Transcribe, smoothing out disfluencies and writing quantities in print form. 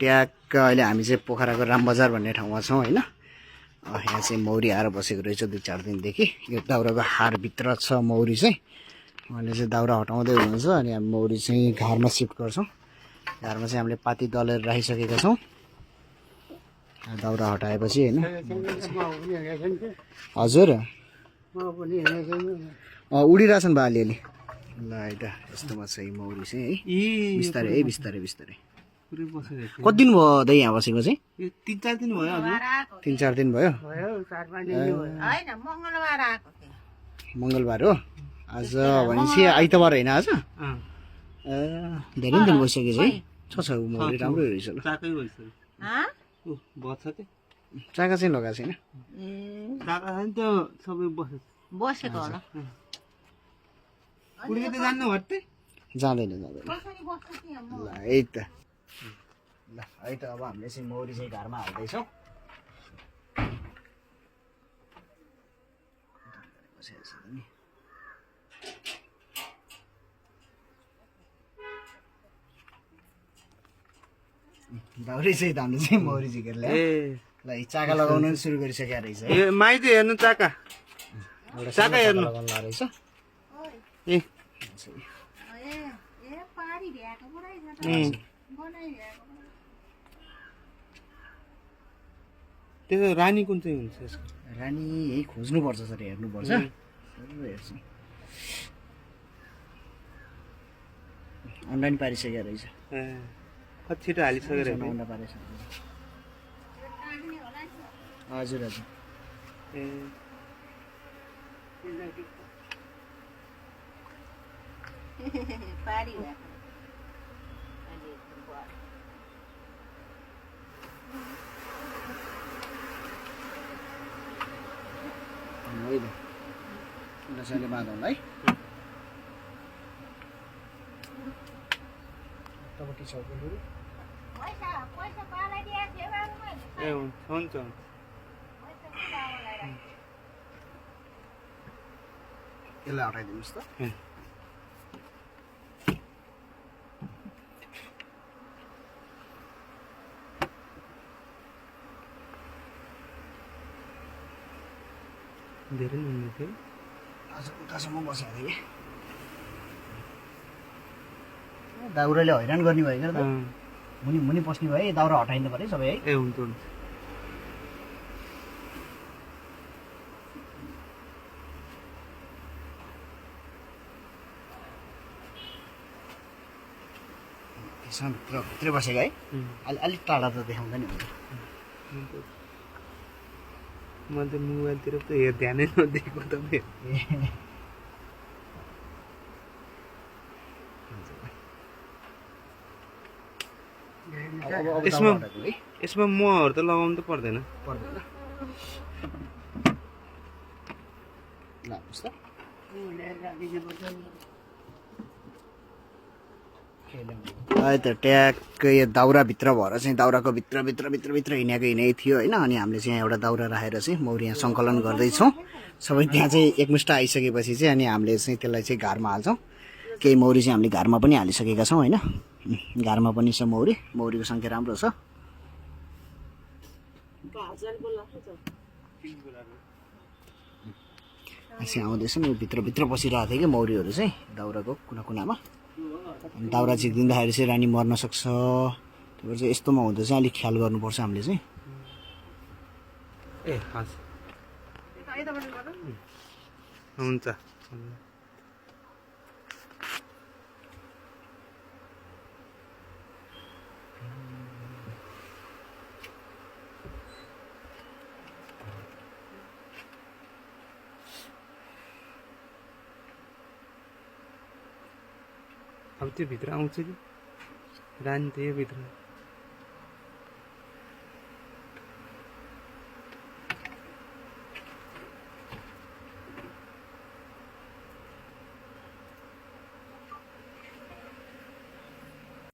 ट्याक्क अहिले हामी चाहिँ पोखराको रामबजार भन्ने ठाउँमा छौँ होइन। यहाँ चाहिँ मौरी आएर बसेको रहेछ 2-4 दिनदेखि। यो दाउराको हारभित्र छ मौरी चाहिँ। उहाँले चाहिँ दाउरा हटाउँदै हुनुहुन्छ अनि हामी मौरी चाहिँ घरमा सिफ्ट गर्छौँ। घरमा चाहिँ हामीले पाती दलेर राखिसकेका छौँ। दाउरा हटाएपछि होइन। हजुर उडिरहेछन् बा अलिअलि। ल है त यस्तोमा छ मौरी चाहिँ है। बिस्तारै है बिस्तारै बिस्तारै। कति दिन भयो दाइ यहाँ बसेको चाहिँ? 3-4 दिन भयो। 3-4 दिन भयो। मङ्गलबार हो आज भनेपछि आइतबार होइन आज? धेरै दिन भइसक्यो है। छ मौरी राम्रै रहेछ ल। चाका चाहिँ लगाएको छैन। बसेको होला। जाँदैन ल है त। ल है त अब हामीले चाहिँ मौरी चाहिँ घरमा हाल्दैछौँ। दाउरी चाहिँ हामीले चाहिँ मौरी झिकेर ल्यायो। ल चाका लगाउनु पनि सुरु गरिसकेको रहेछ। माइती हेर्नु चाका हेर्नु रहेछ। ए त्यो रानी कुन चाहिँ हुन्छ यसको? रानी यही खोज्नुपर्छ सर, हेर्नुपर्छ। हेर्छु अनलाइन पारिसकेको रहेछ। कति छिटो हालिसकेर हजुर हजुर। नसाले बाँधौँला है। टपटी छ ए हुन्छ यसलाई हटाइदिनुहोस् त। धेरै हुने थियो। आज उतासम्म बसेको थिएँ कि दाउराले हैरान गर्ने भयो क्या त। मुनि मुनि पस्ने भयो। दाउरा हटाइनु पऱ्यो सबै है। ए हुन्छ हुन्छ। भित्रै बसेको है। अलिक टाढा त देखाउँदा नि हुन्छ। म त मोबाइलतिर त ध्यानै नदिएको तपाईँ। यसमा महहरू त लगाउनु त पर्दैन। है त ट्याक्क यो दाउराभित्र भएर चाहिँ दाउराको भित्र हिँडेकै थियो होइन। अनि हामीले चाहिँ एउटा दाउरा राखेर चाहिँ मौरी यहाँ सङ्कलन गर्दैछौँ। सबै त्यहाँ चाहिँ एकमुष्ट आइसकेपछि चाहिँ अनि हामीले चाहिँ त्यसलाई चाहिँ घरमा हाल्छौँ। केही मौरी चाहिँ हामीले घरमा पनि हालिसकेका छौँ होइन। घरमा पनि छ मौरी। मौरीको सङ्ख्या राम्रो छ। आउँदैछ नि भित्र पसिरहेको थियो कि मौरीहरू चाहिँ दाउराको कुना कुनामा। दाउरा झिकिदिँदाखेरि चाहिँ रानी मर्न सक्छ। त्यही भएर चाहिँ यस्तोमा हुँदा चाहिँ अलिक ख्याल गर्नुपर्छ हामीले चाहिँ। ए हुन्छ। अब त्यो भित्र आउँछ कि रानी त यो भित्र